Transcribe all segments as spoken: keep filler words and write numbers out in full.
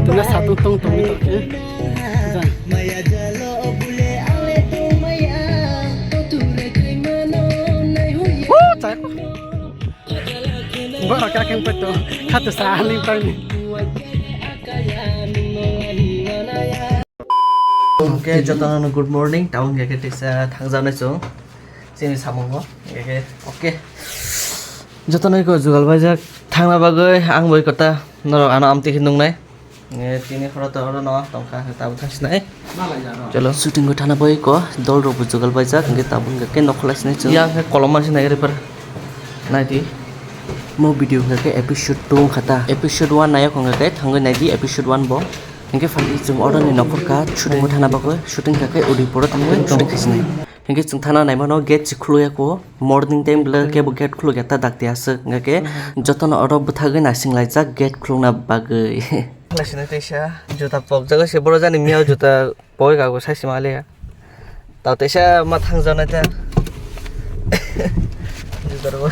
Tuna satung tong tong tong khe. Jang. Woo, chai. Borok khe keng peto khatu sa ling tang ni. Okay, jotono good morning. Tabuk hingke kisa thangjaknai chwng chini samungo. Hingke okay. Jotono iko jugal baijak thangna bagwi ang bai kota norok ano amtwi khe nungnai. Tini horo to oro no tongkha tabuk thangsinai. Chalo shooting o thana bai ko dol rok bo jugal baijak hingke tabuk hingke nokholai sinai chwng. Yang khe kolom ma sinai refer. Naidi. Mo video hingke episode two wngkha ta. Episode one nayok hingke thangwi naidi episode one bo. Hingke phali chwng oro ni nokor ka shooting o thana bagwi shooting kha khe Udaipur o thangwi shooting khasinai. Hingke chwng thana naimano gate se khuluk ya kho morning time le kebo gate khuluk ya ta dakti aswk hingke jotono oro bwthagwi naising laijak gate khulukna bagwi. Khlai sinai teisa juta pokjago se boro jani mia juta poi kago sai se maliya. Tao teisa ma thangjaknai ta. Juta rwui.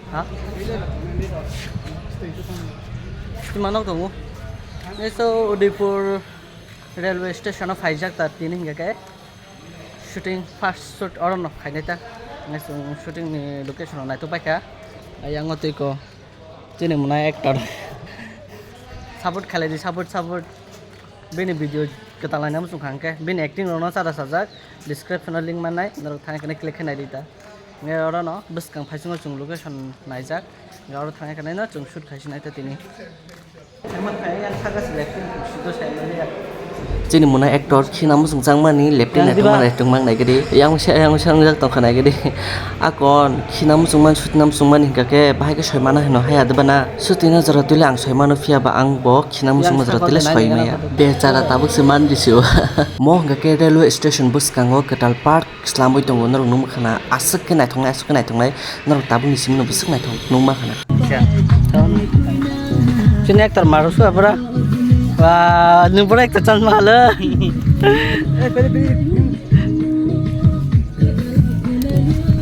Ha? Tuma nok tongo. Eso Udaipur railway station o phaijak ta tini hingke ke shooting first shoot oro no khainai ta. Nai chwng shooting ni location o naitok paikha. Ayang o twi ko chini mwnai actor. Support khalai di, support, support. Bini video kwtal naina muchung kha hwnkhe bini acting rokno chada sajak, description o link mannai, norok thang khe click khe nai di ta. Nge oro no bwskang phaichungo chwng location naijak, nge oro thang khe naino chwng shoot khai sinai ta tini. Chini mwnai actor khina muchung changmani leptini acting mang nai gidi, yang se yang se wngjak tongkha nai gidi. Akon khina muchung man, shoot na muchung mani hingka khe bahai khe soi mano hino haya de bana. Shooting o jora tuli ang soi mano phiya ba ang bo khina muchung jora tuli soi maya. Bechara tabuk se man risi o. Mo hingka khe railway station bwskango kwtal park slamwi tongo norok nukmukha na aswk khe naithoknai aswk khe naithoknai norok tabuk ni simi no bwswk naithok nukma khana. Chini actor maru su abra. Wah, nung pura actor chance mahalo.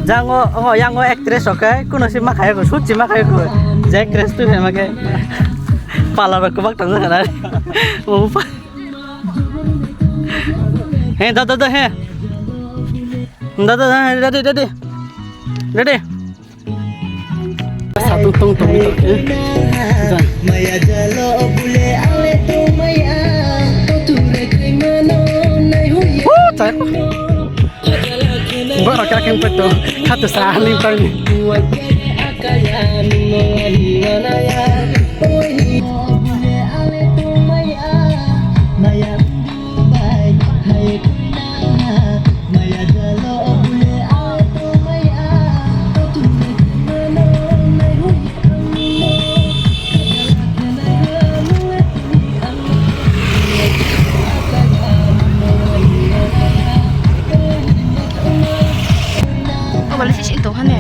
Jango, oh, yango actress oke, kuno si makai ko, suci makai ko, je actress tu hai make, pala rok kubak tang sana, oh, he, da, da, da, he, da, da, da, ready, ready, ready. Satung tong tong tong. Maya jalo bule ale to maya. Woo, chai. Borok khe keng peto khatu sa ling tang ni. Obo le sising tong hane.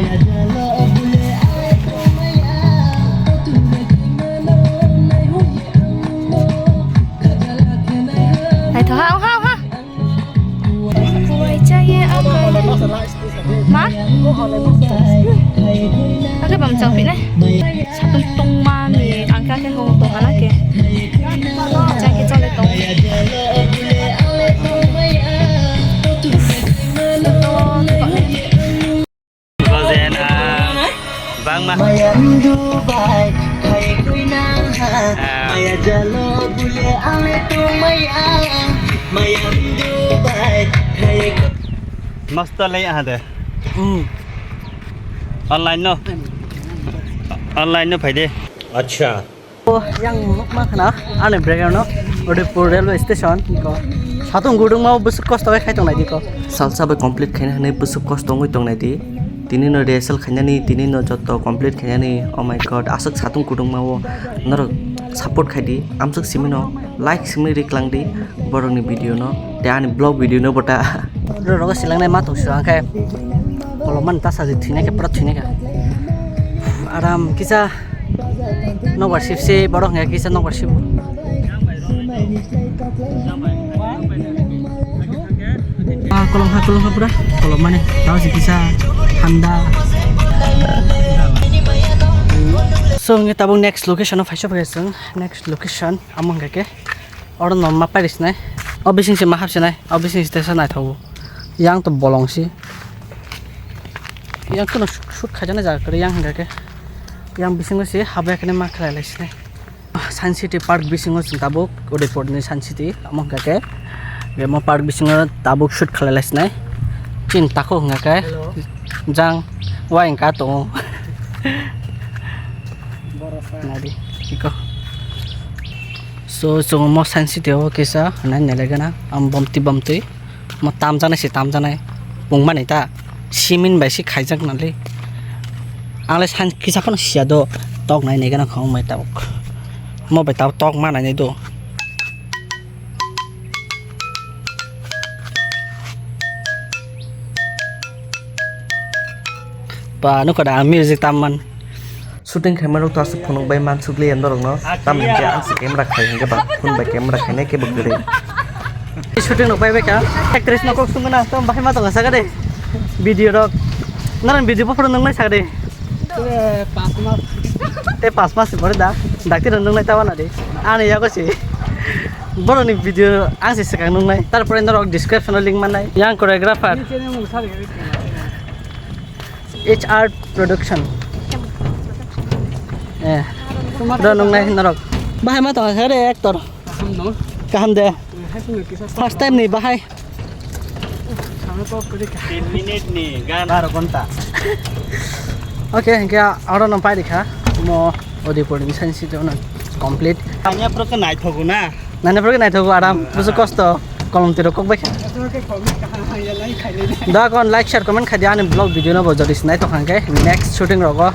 Naitho ha, oha, oha. Waisa ye akai. Ma? Ake bam chang pina. Satung tong mani, ang ka ke hong tong ana ke. Chang ke chale tong. Gozen, ah, bangma. Maya Dubai, hai kuinang ha. Ah. Maya jalo bule ale to maya. Maya Dubai, hai. Masta lei aha de. Hmm. Online no. Online no phai de. Acha. O, yang nukma khna, ani background no, Udaipur railway station, ko. Satung gudung mau bwswk kosto khe khai tong nai di ko. Salsa bai complete khaina hinwi bwswk kosto wngwi tong nai di. Tini no rehearsal khainani, tini no joto complete khainani. Oh my God, aswk satung gudung mau norok support khai di. Amswk simi no like simi ri klang di. Borokni video no, tei ani vlog video no bota. Roro silangnai ma tong sio, angkhe kolomani ta sajik thwinai khe pura thwinai kha. Aram kisa nokbar sip se borok hwnkhe kisa nokbar sip. Ah, kolom ha, kolom ha pura. Kolomani tao se kisa handa. So, hingke tabuk next location o phaisa phaikha chwng. Next location amo hingka khe oro no ma pairis nai. O bising se ma hapsi nai. O bising se teisa naithogo. Yang to bolong si. Yang kuno shoot, shoot khaijana jaga kwrwi yang hingka khe. Yang bisingo se habya khe ma khlai lai sinai. Sun City Park bisingo chwng tabuk Udaipur ni Sun City amo hingka khe. Mo park bisingo tabuk shoot khlai lai sinai. Chini takhuk hingka khe. Hello. Jang wa hingka tongo. Nadi, iko. So, chwng mo Sun City o kisa nai nai lai gana. Am bomti bomti. Mo tamjanai se tamjanai. Pungmani ta. Simin bai se khaijak nali. Ang le san kisa phano siya do. Tok nai nai gana khong mai tabuk. Mo bai tabuk tok ma nai nai do. Ba, nukho da, ang music tamman. Shooting khaima rok to aswk phunuk bai mansukliya norokno, tamni hwnkhe ang se camera khai hwnkhe ba phone bai camera khainai kebo kwrwi. Shooting rok bai bai kha, actress no kok sungna, to bahai ma tongo sakha de. Video rok, norok video buphuru nungnai sakha de. Te pas mas. Te pas mas se pore da, dakti rok nungnai ta wana de. Ani yago se. Boroni video ang se swkang nungnai. Tarpore norok description o link mannai. Yang choreographer. H R Production. Eh. Do nungnai norok. Bahai ma tong kha re actor. Kaham de. First time ni bahai. Tin minute ni gan. Baro ghonta. Okay, hingke oro no pai rikha. Mo Udaipur ni Sun City ono complete. Tanya pro ke naithogo na. Nani pro ke naithogo aram, busu kosto. Kolom tiro kok bai. Da kon like, share, comment khai di ani vlog video no bo jodi sinai to hangke next shooting rogo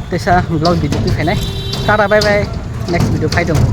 tesa vlog video tu khainai. Tata, bye bye. Next video phai tongo.